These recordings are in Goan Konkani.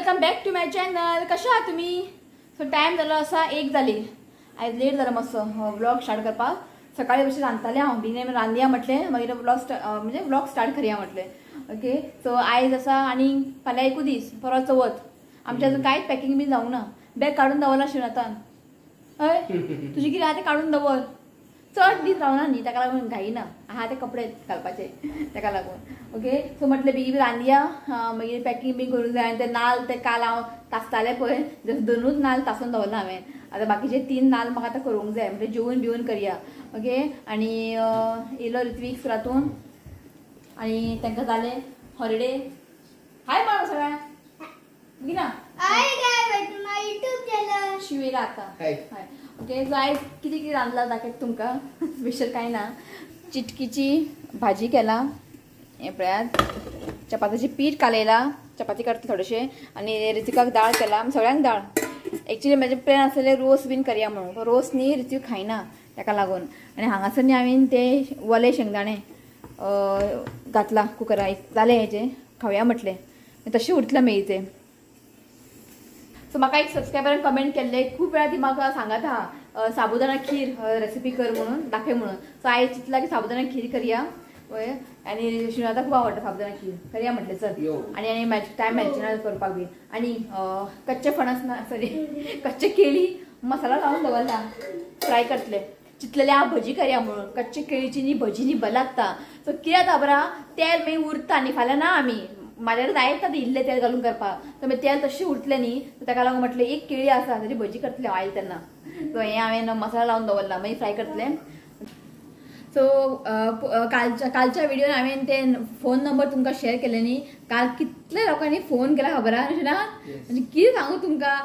Welcome back to my channel. कशा आहात तुम्ही? सो टायम जालो आसा 1 जाली. आयज लेट जालो मातसो व्लॉग स्टार्ट करपाक. सकाळी बशेन रांदतालें हांव, बेगीन रांदया म्हटलें, मागीर व्लॉग म्हणजे व्लॉग स्टार्ट करया म्हटलें. ओके, सो आयज आसा आनी फाल्यां एकूच दीस, परत चवथ. आमचें अजून कांयच पॅकिंग बी जावंक ना. बॅग काडून दवरलां शिवनाथान. हय, तुजें कितें आहा तें काडून दवर. चड दीस रावना न्ही, ताका लागून घाईना आहा ते कपडे घालपाचे, ताका लागून. ओके, सो म्हटलें बेगीन रांदया, मागीर पॅकिंग बी करूंक जाय. आनी ते नाल्ल ते काल हांव तासतालें पळय, दोनूच नाल्ल तासून दवरला हांवें. आतां बाकीचे 3 नाल्ल म्हाका आतां करूंक जाय, म्हणजे जेवन बिवन करया. ओके, आनी येयलो ऋत्वीक सुरातून आनी तांकां जालें हॉलिडे. हाय मारो सगळ्यांक बेगिना. शिव येयला आतां. हाय. ओके, सो आयज कितें कितें रांदलां दाखयता तुमकां. स्पेशल कांय ना. चिटकीची भाजी केला, हें पळयात. चपातीचें पीठ कालयलां, चपाती करता थोडेशें. आनी ऋतिकाक दाळ केला, सगळ्यांक दाळ. एक्चुली म्हाजें प्लॅन आसलें रोस बीन करया म्हणून, रोस न्ही ऋतिक खायना ताका लागून. आनी हांगासर न्ही हांवें ते वले शेंगदाणे घातला कुकरा, जालें हेजें खावया म्हटलें, तशें उरतलें मागीर तें. सो म्हाका एक सबस्क्रायबरान कमेंट केल्ले, खूब वेळा ती म्हाका सांगत आहा साबुदाणा खीर रेसिपी कर म्हणून, दाखय म्हणून. सो आयज चिंतला की साबुदाणा खीर करया. वय, आनी शिवनाथाक खूब आवडटा साबुदाणा खीर, करया म्हटलें चल. आनी आनी टायम मेळचे ना करपाक बी. आनी कच्चे फणस ना, सॉरी कच्चे केळी मसाला लावन दवरला, फ्राय करतले. चिंतलेले हांव भजी करया म्हणून, कच्चे केळीची न्ही भजी न्ही बरें लागता. सो कितें जाता बरा, तेल मागीर उरता न्ही, फाल्यां ना आमी म्हाज्या जायत ना इल्लें तेल घालून करपाक, तर मागीर तेल तशें उरतलें न्ही, ताका लागून म्हटलें एक केळी आसा ताची भजी करतलें आयल तेन्ना. सो हें हांवें मसाला लावन दवरला, मागीर फ्राय करतलें. सो कालच्या व्हिडियोन हांवें ते फोन नंबर तुमकां शेअर केले न्ही. काल कितले लोकांनी फोन केला खबर आहा ना, म्हणजे कितें सांगू तुमकां.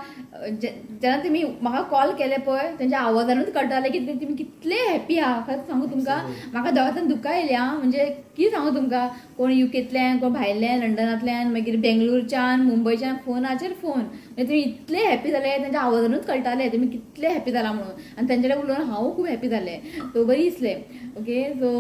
जेन्ना तुमी म्हाका कॉल केले पळय, तेंच्या आवाजानूच कळटालें की तुमी कितले हॅपी आहा. खरेंच सांगू तुमकां, म्हाका दोळ्यांतल्यान दुकां येयली आं. म्हणजे कितें सांगू तुमकां, कोण युकेंतल्यान, कोण भायल्यान, लंडनांतल्यान, मागीर बेंगलोरच्यान, मुंबयच्यान फोनाचेर फोन. म्हणजे तुमी इतले हॅपी जाले, तेंच्या आवाजानूच कळटालें तुमी कितले हॅपी जाला म्हणून. आनी तेंचे कडेन उलोवन हांव खूब हॅपी जालें. सो बरी दिसलें. ओके, सो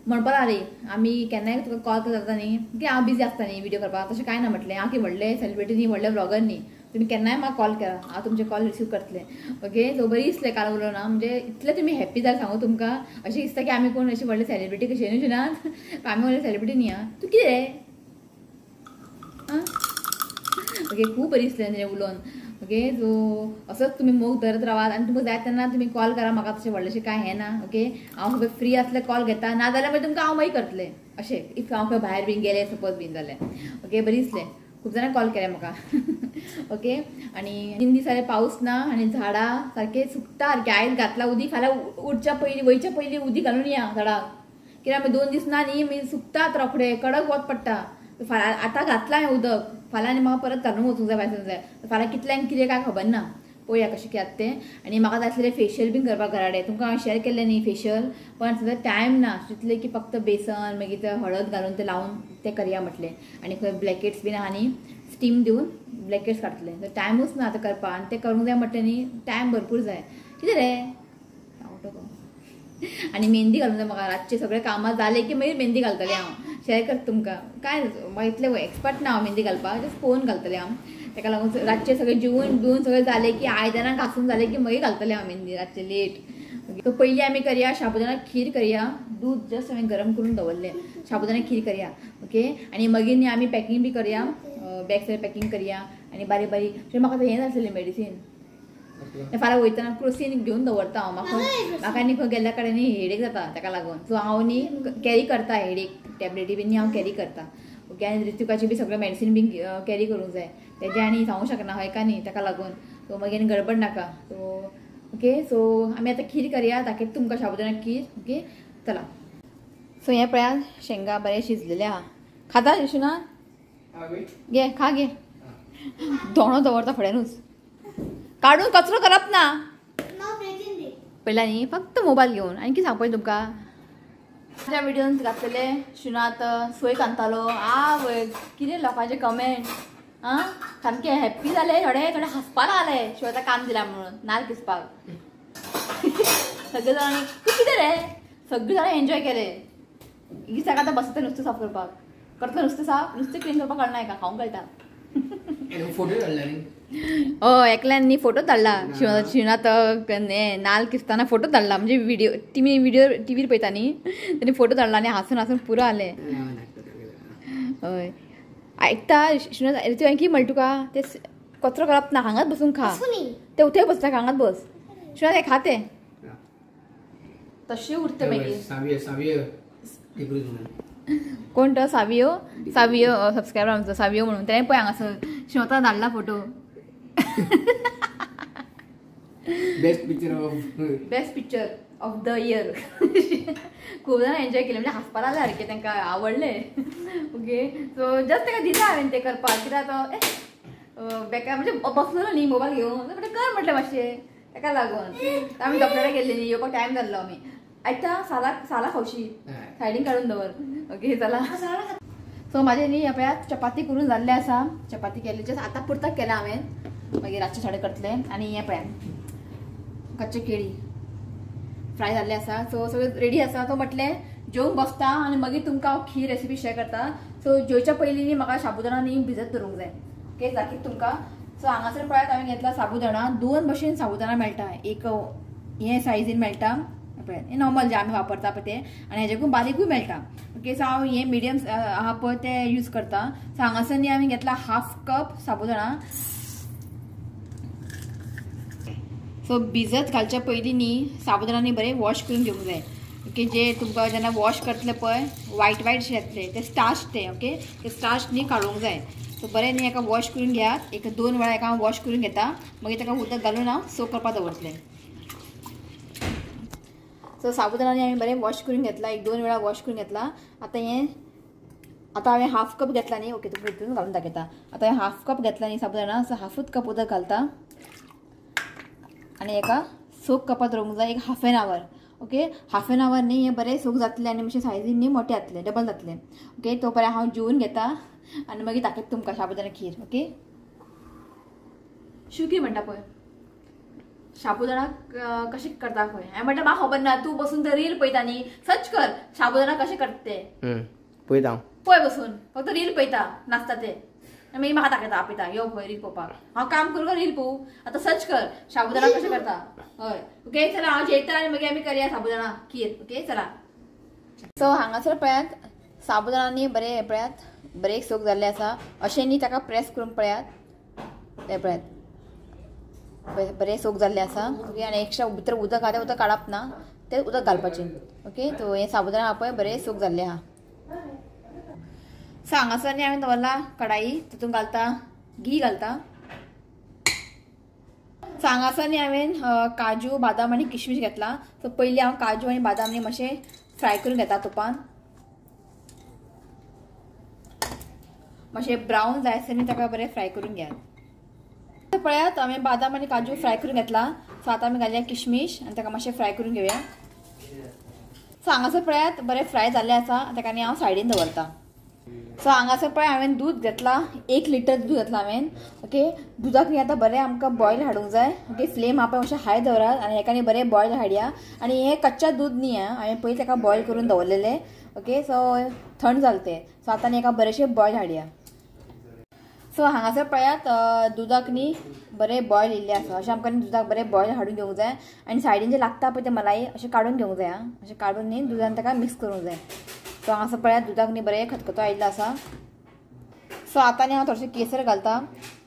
म्हणपाक लागली आमी केन्नाय तुका कॉल करता न्ही, की हांव बिजी आसता न्ही व्हिडियो करपाक, तशें कांय ना म्हटलें. हांव की व्हडलें सेलिब्रिटी न्ही, व्हडलें व्लॉगर न्ही, तुमी केन्नाय म्हाका कॉल करा, हांव तुमचे कॉल रिसीव करतलें. ओके, सो बरी दिसलें काल उलोवन. म्हणजे इतलें तुमी हॅपी जालें सांगू तुमकां. अशें दिसता की आमी कोण अशी व्हडले सेलिब्रिटी कशें न्हू नात, आमी व्हडले सेलिब्रिटी न्ही. आं, तूं कितें रे? आं, ओके, खूब बरी दिसलें तें उलोवन. ओके, सो असोच तुमी मोग धरत रावात आनी तुमकां जाय तेन्ना तुमी कॉल करा म्हाका, तशें व्हडलेशें कांय हें ना. ओके, हांव खंय फ्री आसलें कॉल घेता, ना जाल्यार मागीर तुमकां हांव मागीर करतलें अशें. If हांव खंय भायर बीन गेलें सपोज बीन जाल्यार. ओके, बरें दिसलें, खूब जाणां कॉल केले म्हाका. ओके, आनी 3 दीस जाले पावस ना आनी झाडां सारकें सुकता सारकें. आयज घातलां उदीक, फाल्यां उठच्या पयलीं वयच्या पयलीं उदीक घालून या झाडाक, कित्याक मागीर 2 दीस ना न्ही, मागीर सुकतात रोखडे, कडक वत पडटा. फाल्यां आतां घातलां हांवें उदक, फाल्यां आनी म्हाका परत घालून वचूंक जाय, भायर जाय. फाल्यां कितल्यांक कितें काय खबर ना, पळोवया कशें कितें तें. आनी म्हाका जाय आसलें फेशियल बीन करपाक घरा कडेन, तुमकां हांवें शेअर केल्लें न्ही फेशियल, पण सद्या टायम ना. चिंतलें की फक्त बेसन मागीर तें हळद घालून तें लावन तें करया म्हटलें. आनी खंय ब्लॅकेट्स बीन आहा न्ही, स्टीम दिवन ब्लॅकेट्स काडटलें. तर टायमूच ना आतां करपाक, आनी तें करूंक जाय म्हटलें न्ही, टायम भरपूर जाय. कितें रे? आनी मेहंदी घालूंक जाय म्हाका, रातचें सगळें कामां जालें की मागीर मेहंदी घालतलें हांव. शेअर करता तुमकां, कांय म्हाका इतलें एक्सपर्ट ना हांव मेहंदी घालपाक, जस्ट फोन घालतलें हांव. ताका लागून रातचें सगळें जेवन बिवन सगळें जालें की आयदनां घासून जालें की मागीर घालतलें हांव मेहंदी रातचें लेट. सो पयलीं आमी करया साबुदाणा खीर करया. दूद जस्ट हांवें गरम करून दवरलें, साबुदाणा खीर करया. ओके, आनी मागीर न्ही आमी पॅकिंग बी करया, बॅग सगळें पॅकिंग करया. आनी बारीक बारीक म्हाका हें आसलेलें मेडिसीन, फाल्यां वयतना क्रोसीन घेवन दवरता हांव. म्हाका म्हाका न्ही खंय गेल्ल्या कडेन न्ही हेडेक जाता, ताका लागून. सो हांव न्ही कॅरी करता हेडेक टॅबलेटी बीन न्ही हांव कॅरी करता. ओके, आनी ऋतिकाची बी सगळें मेडिसीन बीन कॅरी करूंक जाय, तेजें आनी सांगूंक शकना हय का न्ही, ताका लागून. सो मागीर गडबड नाका. सो ओके, सो आमी आतां खीर करया, दाखयता तुमकां साबुदाणा खीर. ओके, चला. सो हें पळयात शेंगा बरें शिजलेलें आहा. खाता शिवना? घे खा, घे. दोणो दवरता फुड्यानूच काडून कचरो करप ना. पयला न्ही फक्त मोबायल घेवन. आनी कितें सांगपा तुमकां, म्हाज्या व्हिडियोन घातलेले शिवनाथ सोय कांतालो. आवय कितें लोकांचे कमेंट. आं, सामके हॅप्पी जाले, थोडे थोडे हांसपाक लागले शिवाय काम दिला म्हणून नाल किसपाक. सगळे जाणांनी तूं कितें रे, सगळे जाणां एन्जॉय केले. दिसाक आतां बसता नुस्तें साफ करपाक, करतलो नुस्तें साफ, नुस्तें क्लीन करपाक कळना हेका, खावंक कळटा. फोटो धाडला न्ही? हय, एकल्यान न्ही फोटो धाडला. शिवनाथ नाल किसताना फोटो धाडला, म्हणजे व्हिडिओ टिवी व्हिडिओ टिवीर पळयता न्ही, तेणी फोटो धाडला आनी हांसून हांसून पुरो आलें. हय आयकता शिवनाथ, तुवें कितें म्हणलें तुका? ते कचरो करप ना, हांगाच बसून खा. ते थंय बसता, हांगाच बस. शिवनाथ हें खा तें तशें उरता मागीर. कोण तो? सावियो, सावियो सबस्क्रायबर आमचो सावियो म्हणून. तेणें पळय हांगासर शिवनाथा धाडला photo. Best picture of best picture of the year. खूब जाणां एन्जॉय केलें, म्हणजे हांसपाक लागले सारकें, तांकां आवडलें. ओके, सो जस्ट ताका दिलां हांवें तें करपाक, कित्याक तो बेकार म्हणजे बसलो न्ही मोबायल घेवन, कर म्हटलें मातशें, ताका लागून आमी डॉक्टरा गेल्ले न्ही, येवपाक टायम जाल्लो. आमी आयता साला साला खावशी सायडीन काडून दवर. ओके चला. सो म्हाजें न्ही हें पळयात चपाती करून जाल्लें आसा. चपाती केल्ली जस्ट आतां पुरताक केलां हांवें, मागीर रातचें थोडें करतलें. आनी हें पळयात कच्चे केळी फ्राय जाल्ले आसा. सो सगळें रेडी आसा. तो म्हटलें जेवंक बसता आनी मागीर तुमकां हांव खीर रेसिपी शेअर करता. सो जेवच्या पयलीं न्ही म्हाका साबुदाणा न्ही भिजत दवरूंक जाय. ओके, दाखयता तुमकां. सो हांगासर पळयात हांवें घेतला साबुदाणा. दोन भशेन साबुदाणा मेळटा. एक हे सायजीन मेळटा पळयात, हें नॉर्मल जे आमी वापरता पळय तें, आनी हेजेकून बारीकूय मेळटा. ओके, सो हांव हें मिडियम आहा पळय तें यूज करता. सो हांगासर न्ही हांवें घेतला हाफ कप साबुदाणा. सो भिजत घालच्या पयलीं न्ही साबुदाणा न्ही बरें वॉश करून घेवंक जाय. ओके, जे तुमकां जेन्ना वॉश करतले पळय वायट वायट शें येतलें ते स्टार्च ते. ओके, ते स्टार्च न्ही काडूंक जाय. सो बरें न्ही एका वॉश करून घेयात, एक दोन वेळा एका हांव वॉश करून घेता, मागीर ताका उदक घालून हांव सोक करपाक दवरतलें. सो साबुदाणा न्ही हांवें बरें वॉश करून घेतला, एक दोन वेळा वॉश करून घेतला. आतां हें आतां हांवें हाफ कप घेतला न्ही. ओके, तुमकां हितून घालून दाखयता. आतां हांवें हाफ कप घेतला न्ही साबुदाणा, सो हाफूच कप उदक घालता आनी एका सोक करपाक दवरूंक जाय एक half an hour. Okay, half an hour न्ही हें बरें सोक जातलें आनी मातशें सायजीन न्ही मोटें जातलें, डबल जातलें. ओके, तो पर्यंत हांव जेवन घेता आनी मागीर दाखयता तुमकां साबुदाणा खीर. ओके, शिव कितें म्हणटा पळय साबुदाणा कशें करता पळय. हांवें म्हणटा म्हाका खबर ना, तूं बसून तर रील पळयता न्ही, सर्च कर साबुदाणा कशें करता तें. पळयता पळय बसून फक्त रील पळयता नाचता ते, मागीर म्हाका दाखयता आपयता यो पळय रील पळोवपाक. हांव काम करूं रील पळोवं. आतां सर्च कर साबुदाणा कशें करता. हय, ओके चला हांव जेयता आनी मागीर आमी करया साबुदाणा खीर. ओके चला. सो हांगासर पळयात साबुदाणा न्ही बरें पळयात बरें सोक जाल्लें आसा. अशें न्ही ताका प्रेस करून पळयात, हें पळयात बरें सोक जाल्लें आसा. ओके, आनी एक्स्ट्रा भितर उदक आहा तें उदक काडप ना, तें उदक घालपाचें. ओके, सो हें साबुदाणा आहा पळय बरें सोक जाल्लें आहा. सो हांगासर न्ही हांवें दवरला कढाई, तितून घालता घी घालता. सो हांगासर न्ही हांवें काजू बादाम आनी किशमिश घेतला. सो पयलीं हांव काजू आनी बादाम न्ही मातशें फ्राय करून घेता तुपान, मातशें ब्रावन जाय आसतना न्ही ताका बरें फ्राय करून घेयात. पळयात हांवें बादाम आनी काजू फ्राय करून घेतला. सो आतां आमी घालया किशमिश आनी ताका मातशें फ्राय करून घेवया. सो हांगासर पळयात बरें फ्राय जाल्लें आसा, ताका न्ही हांव सायडीन दवरता. सो हांगासर पळय हांवें दूद घेतला, 1 लिटर दूद घेतला हांवें. ओके, दुदाक न्ही आतां बरें आमकां बॉयल हाडूंक जाय. ओके, फ्लेम आहा पळय मातशें हाय दवरात आनी हेका न्ही बरें बॉयल हाडया. आनी हें कच्चा दूद न्ही हांवें पयलीं ताका बॉयल करून दवरलेलें. ओके, सो थंड जालें तें. सो आतां न्ही हेका बरेंशें बॉयल हाडया. सो हांगासर पळयात दुदाक न्ही बरें बॉयल येयल्लें आसा. अशें आमकां न्ही दुदाक बरें बॉयल हाडून घेवंक जाय आनी सायडीन जें लागता पळय तें मलाई अशें काडून घेवंक जाय. आं, अशें काडून न्ही दुदान ताका मिक्स करूंक जाय. सो हांगासर पळयात दुदाक न्ही बरें खतखतो आयिल्लो आसा. सो आतां न्ही हांव थोडेशें केसर घालता.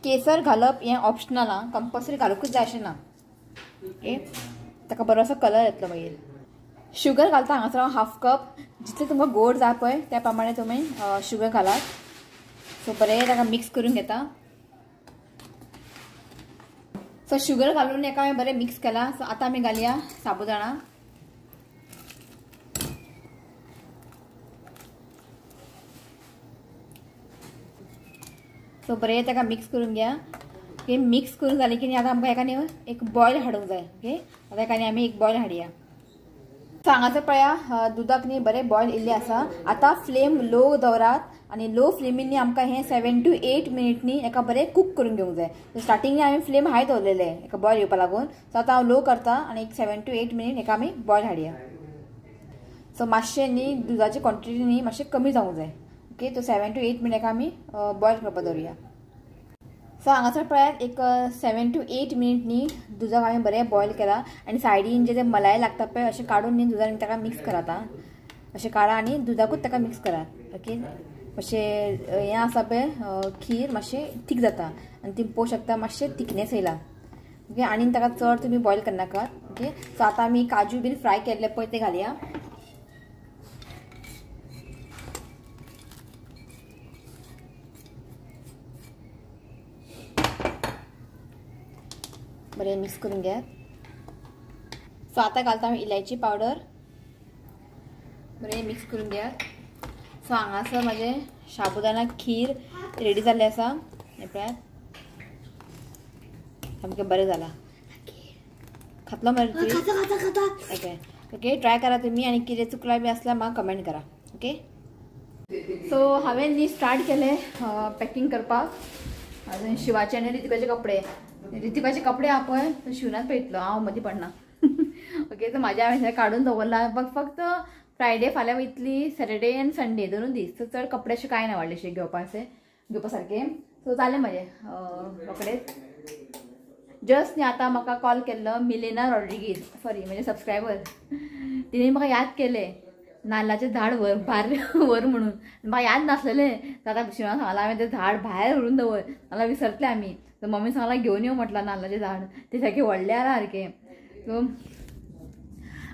केसर घालप हें ऑप्शनल आं, कंपल्सरी घालूंकच जाय अशें ना. ओके, ताका बरो असो कलर येतलो मागीर. शुगर घालता हांगासर हांव हाफ कप, जितलें तुमकां गोड जाय पळय त्या प्रमाणे तुमी शुगर घालात. सो बरें ताका मिक्स करून घेता. सो शुगर घालून एका हांवें बरें मिक्स केलां. सो आतां आमी घालया साबुदाणा. सो बरें ताका मिक्स करून घ्या. ओके, मिक्स करून जालें की आतां आमकां एका न्ही एक बॉयल हाडूंक जाय. ओके, आतां एका न्ही आमी एक बॉयल हाडया. सो हांगासर पळया दुदाक न्ही बरें बॉयल येयल्लें आसा. आतां फ्लेम लो दवरात आनी लो फ्लेमीन न्ही आमकां हें 7 to 8 minute न्ही एका बरें कूक करून घेवंक जाय. स्टार्टींग हांवें फ्लेम हाय दवरलेलें एका बॉयल येवपा लागून. सो आतां हांव लो करता आनी एक 7 to 8 minute एका आमी बॉयल हाडया. सो मातशें न्ही दुदाची क्वॉन्टिटी न्ही मातशें कमी जावंक जाय. ओके, तो 7 to 8 minute एका आमी बॉयल करपाक दवरुया. सो हांगासर पळयात एक 7 to 8 minute न्ही दुदाक हांवें बरें बॉयल केला आनी सायडीन जे ते मलाई लागता पळय अशें काडून न्ही दुदान ताका मिक्स करात. अशें काडा आनी दुदाकूच ताका मिक्स करात. ओके मातशें हें आसा पळय खीर मातशें थीक जाता आनी ती पळोवंक शकता मातशें थिकनेस येयला. ओके आनी ताका चड तुमी बॉयल करनाकात. ओके सो आतां आमी काजू बीन फ्राय केल्ले पळय ते घालया. बरें मिक्स करून घेयात. सो आतां घालता आमी इलायची पावडर. बरें मिक्स करून घेयात. सो हांगासर म्हाजें साबुदाणा खीर रेडी जाल्लें आसा. हें पळयात सामकें बरें जालां. खातलो मरे? ओके ओके ट्राय करा तुमी आनी कितें चुकलां बी आसल्यार म्हाका कमेंट करा. ओके सो हांवें न्ही स्टार्ट केलें पॅकिंग करपाक. अजून शिवाचे आनी रितिकाचे कपडे, रितिकाचे कपडे आहा पळय तो शिवनाच पळयतलो, हांव मदीं पडना. ओके सो म्हाज्या हांवें काडून दवरला. फक्त फ्रायडे फाल्यां वयतली, सॅटर्डे आनी संडे दोनूय दीस. सो चड कपडे अशें कांय ना व्हडलेशे घेवपा सारकें. सो जालें म्हाजें रोखडेंच. जस्ट न्ही आतां म्हाका कॉल केल्लो मिलेना रॉड्रिगीज, सॉरी म्हजे सबस्क्रायबर, तिणें म्हाका याद केलें नाल्लाचें झाड व्हर भायर व्हर म्हणून. म्हाका याद नासलेलें. आतां शिवना सांगलां हांवें तें झाड भायर व्हरून दवर, नाल्यार विसरतलें आमी. सो मम्मी सांगलां घेवन यो म्हटलां नाल्लाचें झाड, तें सारकें व्हडलें आसा सारकें. सो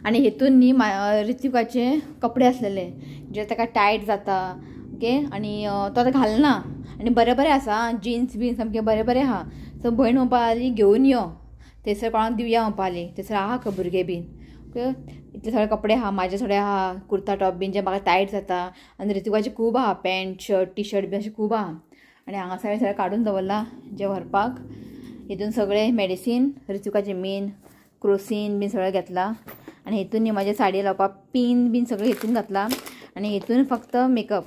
आनी हेतून न्ही ऋतिकाचे कपडे आसलेले जे ताका टायट जाता. ओके आनी तो आतां घालना आनी बरें बरें आसा, जिन्स बीन सामकें बरें बरें आहा. सो भयण म्हणपा लागली घेवन यो, थंयसर कोणाक दिवया म्हणपा लागली, थंयसर आहा खंय भुरगे बीन. ओके इतले सगळे कपडे आहा म्हाजे, थोडे आहा कुर्ता टॉप बीन जे म्हाका टायट जाता आनी ऋतिकाचे खूब आहा, पॅन्ट शर्ट टी शर्ट बीन अशें खूब आहा. आनी हांगासर हांवें सगळें काडून दवरलां जें व्हरपाक. हितून सगळें मेडिसीन ऋतिकाचें मेन क्रोसीन बीन सगळें घेतलां. आनी हितून न्ही म्हाजे साडी लावपाक पीन बीन सगळें हितून घातलां. आनी हितून फक्त मेकअप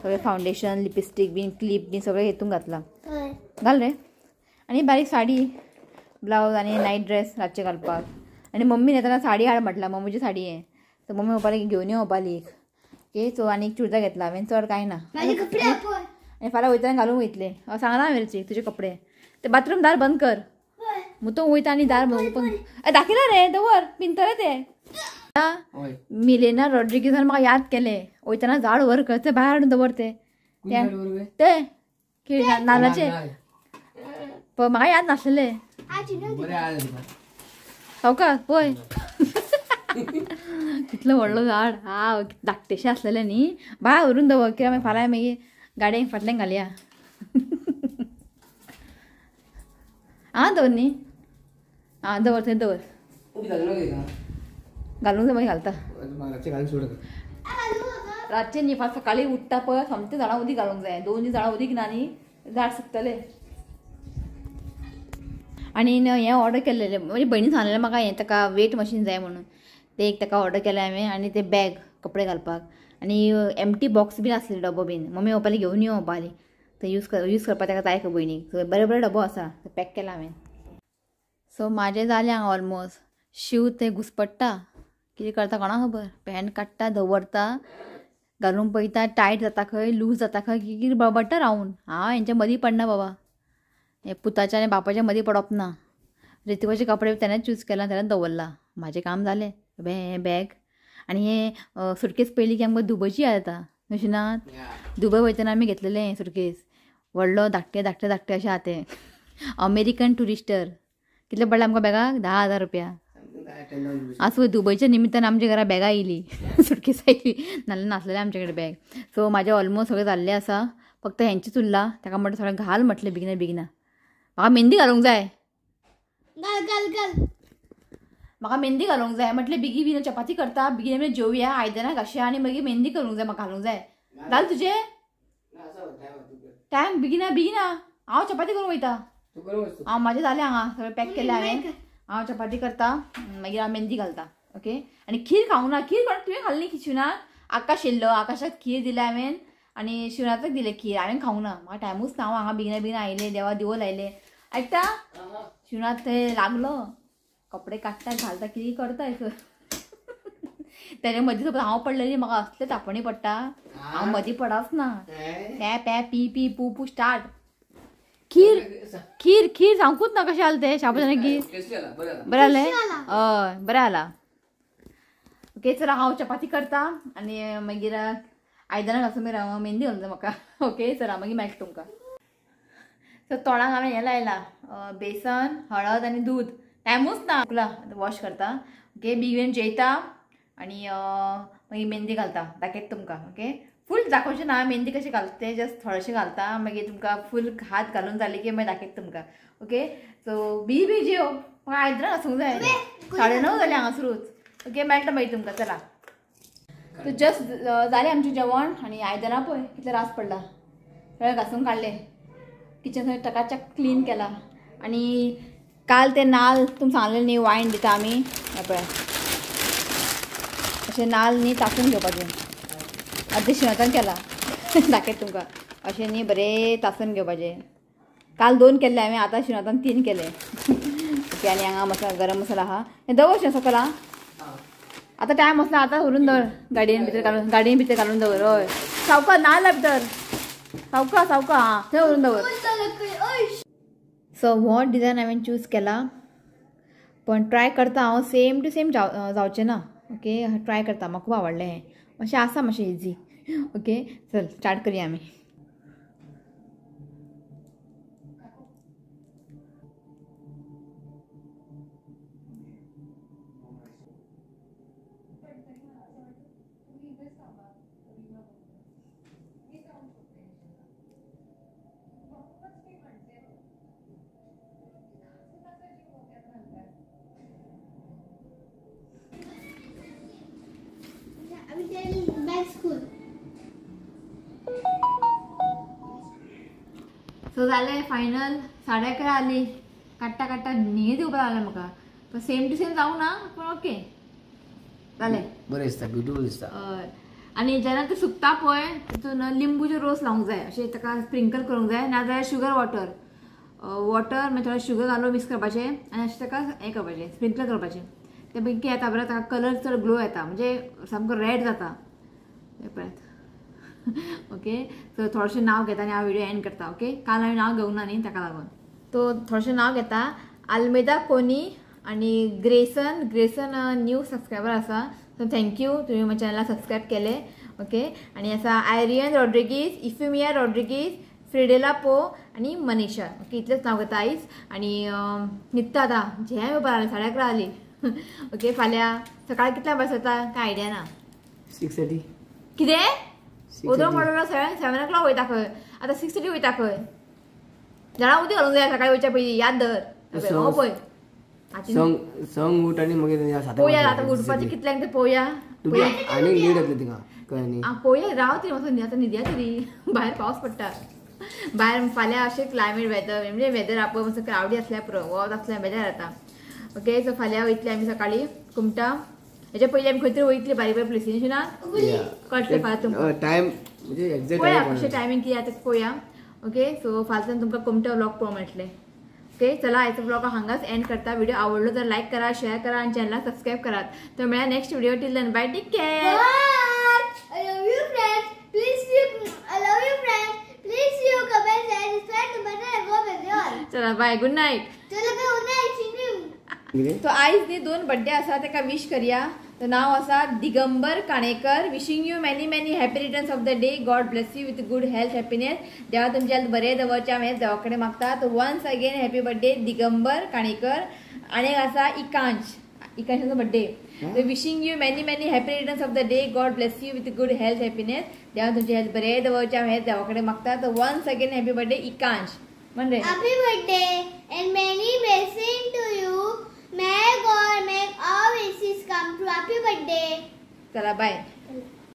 सगळें फावंडेशन लिपस्टीक बीन क्लिप बीन सगळें हितून घातलां. घाल रे. आनी बारीक साडी ब्लावज आनी नायट ड्रेस रातचें घालपाक. आनी मम्मीन येतना साडी हाड म्हटलां, मम्मीची साडी हें. सो मम्मी म्हणपाक लागली घेवन यो म्हणपाक लागली एक. ओके सो आनी एक चुडदार घेतला हांवें, चड कांय ना. आनी फाल्यां वयतना घालूंक वयतलें सांगलां हांवें ऋतिक तुजे कपडे. ते बाथरूम दार बंद कर, मुतो वयता आनी दार ओपन दाखयला रे दवर पिंतले ते. मिलेना रॉड्रिगीजान म्हाका याद केलें वयतना झाड व्हर कर, ते भायर हाडून दवर ते ते नाल्लाचें म्हाका याद नासलें. सावकाश पळय कितलो व्हडलो झाड हा, धाकटेशें आसलेलें न्ही, भायर व्हरून दवर कित्याक मागीर फाल्यां मागीर गाडयेक फाटल्यान घालया. आं दवर न्ही, आं दवर थंय दवर, घालूंक जाय मागीर घालता रातचें न्ही. फाल्यां सकाळीं उठ्ठा पळय सोमतें झाडां उदीक घालूंक जाय, 2 दीस झाडां उदीक ना न्ही झाड सुकतलें. आनी हें ऑर्डर केल्लेलें म्हणजे भयणीन सांगलेलें म्हाका हें ताका वेट मशीन जाय म्हणून, तें एक ताका ऑर्डर केलें हांवें. आनी तें बॅग कपडे घालपाक आनी एमटी बॉक्स बीन आसलें डबो बीन, मम्मी म्हणपाली घेवन यो म्हणपाली, थंय यूज करपाक ताका जाय खंय भयणीक. सो बरें बरें डबो आसा पॅक केला हांवें. सो म्हाजें जालें हांगा ऑलमोस्ट. शिव तें घुसपडटा कितें करता कोणाक खबर, पॅन्ट काडटा दवरता घालून पळयता टायट जाता खंय लूज जाता खंय कितें बडबडटा रावून. हांव हेंच्या मदीं पडना बाबा, हे पुताच्या आनी बापाच्या मदीं पडप ना. ऋतिकाचे कपडे तेणेच चूज केला, तेणेच दवरला. म्हाजें काम जालें. हें बॅग आनी हें सुटकेस पयली की आमकां दुबयची याद येता अशें ना, दुबय वयतना आमी घेतलेलें हें सुटकेस, व्हडलो धाकटें धाकटें धाकटें अशें आहा तें. अमेरिकन ट्युरिस्टर कितले पडले आमकां बॅगाक 10,000 रुपया. आसूं दुबयच्या निमित्तान आमच्या घरा बॅगां येयली, सुटकेस आयली, नाल्यार नासलेलें आमचे कडेन बॅग. सो म्हाजें ऑलमोस्ट सगळें जाल्लें आसा, फक्त हेंचेच उरलां. ताका म्हणटा सगळें घाल म्हटलें बेगिना बेगिना. म्हाका मेहंदी घालूंक जाय, म्हाका मेहंदी घालूंक जाय म्हटलें बेगी बेगीन चपाती करता, बेगीन बेगीन जेवया, आयदनां घाशया आनी मागीर मेहंदी करूंक जाय, म्हाका घालूंक जाय. घाल तुजें टायम बेगिना बेगिना, हांव चपाती करूंक वयता. हांव म्हाजें जालें हांगा सगळें पॅक केलें हांवें. हांव चपाती करता मागीर हांव मेहंदी घालता. ओके आनी खीर खावंक ना, खीर कोण तुवें खाल्ली शिवनाक? आकाश येयल्लो, आकाशाक खीर दिल्या हांवें आनी शिवनाथाक दिलें खीर, हांवें खावंक ना, म्हाका टायमूच ना. हांव हांगा बेगिना बेगिना आयलें, देवा दिवो लायलें. आयकता शिवनाथ थंय लागलो कपडे काडटा घालता कितें करता सर. तेजे मदीं सपोज हांव पडलेली म्हाका असले तापणी पडटा, हांव मदीं पडच ना. पॅ पॅ पी पी पू पू स्टार्ट. खीर खीर खीर सांगूच ना कशें जालें तें शाबुदाना खीर बरें जालें हय बरें जाला. ओके चला हांव चपाती करता आनी मागीर आयदनां घासून मागीर हांव मेहंदी घालूं म्हाका. ओके चला मागीर मेळटा तुमकां. सो तोंडाक हांवें हें लायलां बेसन हळद आनी दूद. टायमूच ना वॉश करता. ओके बेगीन जेयता आनी मागीर मेहंदी घालता दाखयता तुमकां. ओके फूल दाखोवचें ना मेहंदी कशें घालता तें जस्ट थोडेशें घालता मागीर तुमकां फूल हात घालून जाली की मागीर दाखयता तुमकां. ओके सो बी बी जेव म्हाका आयदनां घासूंक जाय. 9:30 जालें हांगासरूच. ओके मेळटा मागीर तुमकां. चला सो जस्ट जालें आमचें जेवण आनी आयदनां पळय कितले रास पडला सगळें घासून काडलें. किचन सगळें टकाचक क्लीन केला. आनी काल ते नाल तुमकां सांगलें न्ही वायन दिता आमी पळय अशें नाल न्ही तासून घेवपाचें. अर्दे शिणतान केला दाखयता तुमकां. अशें न्ही बरें तासून घेवपाचें. काल 2 केल्ले हांवें आतां शिणतान 3 केले. ओके आनी हांगा मसाला गरम मसाला आहा हें दवर शें सकला. आतां टायम आसला आतां व्हरून दवर गाडयेन भितर घालून गाडयेन भितर घालून दवर. हय सावका नाल्ला भितर सावका सावका आं थंय व्हरून दवर. सो हो डिजायन हांवें चूज केला पण ट्राय करता हांव सेम टू सेम जावचें ना. ओके ट्राय करता म्हाका खूब आवडलें हें मातशें आसा मातशें इजी. ओके चल स्टार्ट करया आमी. सो जालें फायनल 11:30 आली. काडटा काडटा न्हीद येवपाक लागलें म्हाका. पण सेम टू सेम जावंक ना पूण ओके जालें बरें दिसता ब्युटिफूल दिसता. हय आनी जेन्ना तें सुकता पळय तितून लिंबूचो रोस लावंक जाय अशें ताका स्प्रिंकल करूंक जाय नाजाल्यार शुगर वॉटर वॉटर मागीर थोडें शुगर घालून मिक्स करपाचें आनी अशें ताका हें करपाचें स्प्रिंकल करपाचें. तें मागीर कितें येता बरें ताका कलर चड ग्लो येता म्हणजे सामको रेड जाता पळयात. ओके सो थोडेशें नांव घेता आनी हांव व्हिडियो एंड करता. ओके काल हांवें नांव घेवंक ना न्ही ताका लागून तो थोडेशें नांव घेता. आल्मेदा कोनी आनी ग्रेसन ग्रेसन न्यू सबस्क्रायबर आसा सो thank you तुमी म्हज्या चॅनलाक सबस्क्रायब केलें. ओके आनी आसा आयरियन रॉड्रिगीज इफिमिया रॉड्रिगीज फ्रिडेला पो आनी मनीषा. ओके इतलेंच नांव घेता आयज. आनी न्हिदता आतां झेम येवपाक लागलें 11:30 आली. ओके फाल्यां सकाळी कितल्यांक बस येता कांय आयडिया ना. 6:30 कितें ओदरो म्हणलो 7 o'clock वयता खंय आतां 6:30 वयता खंय. जाणां उदक घालूंक जाय सकाळी वयच्या पयलीं याद धर. हो पळय संग उठ आनी मागीर पळोवया आतां उठपाचें कितल्यांक तें पळोवया. आनी लेट जातलें तिका कळ्ळें न्ही. आं पळोवया राव तरी मातसो आतां न्हिदया तरी भायर पावस पडटा भायर. फाल्यां अशें क्लायमेट वेदर म्हणजे वेदर पळय मातसो क्लावडी आसल्यार पुरो वत आसल्यार बेजार जाता. ओके सो फाल्यां वयतले आमी सकाळीं कुमटा. हेच्या पयलीं आमी खंय तरी वयतली बारीक बारीक प्लेसीन ना कळटलें फाल्यां तुमकां टायम म्हणजे एक्झॅक्ट पळोवया कशें टायमींग कितें आतां पळोवया. ओके सो फाल्यां तुमकां कुमटा व्लॉग पळोवंक मेळटलें. ओके चला आयचो व्लॉग हांगाच एंड करता. व्हिडिओ आवडलो तर लायक करा शेअर करा आनी चॅनलाक सबस्क्रायब करात. तर मेळ्या next video. Till then bye take care. I love you friends. Please you I love you friends. Please you comment and subscribe to my channel. चला बाय गुड नायट. चला गुड नायट. तो आयज न्ही 2 बर्थडे आसा ताका विश करया. तो नांव आसा Digambar Kanekar. Wishing you many many happy returns of the day. God bless you with good health happiness. देवा तुमच्या हेल्थ बरें दवरचें हांव हेच देवा कडेन मागता. तो once again happy birthday Digambar Kanekar. आनी एक आसा इकांश इकांशाचो birthday. Wishing you many many happy returns of the day. God bless you with good health happiness. देवा तुमची हेल्थ बरें दवरचें हांव हेच देवा कडेन मागता. तो once again happy birthday Ikansh. म्हण रे happy birthday and many blessing to you. May God make all wishes come true. Happy birthday. चला बाय.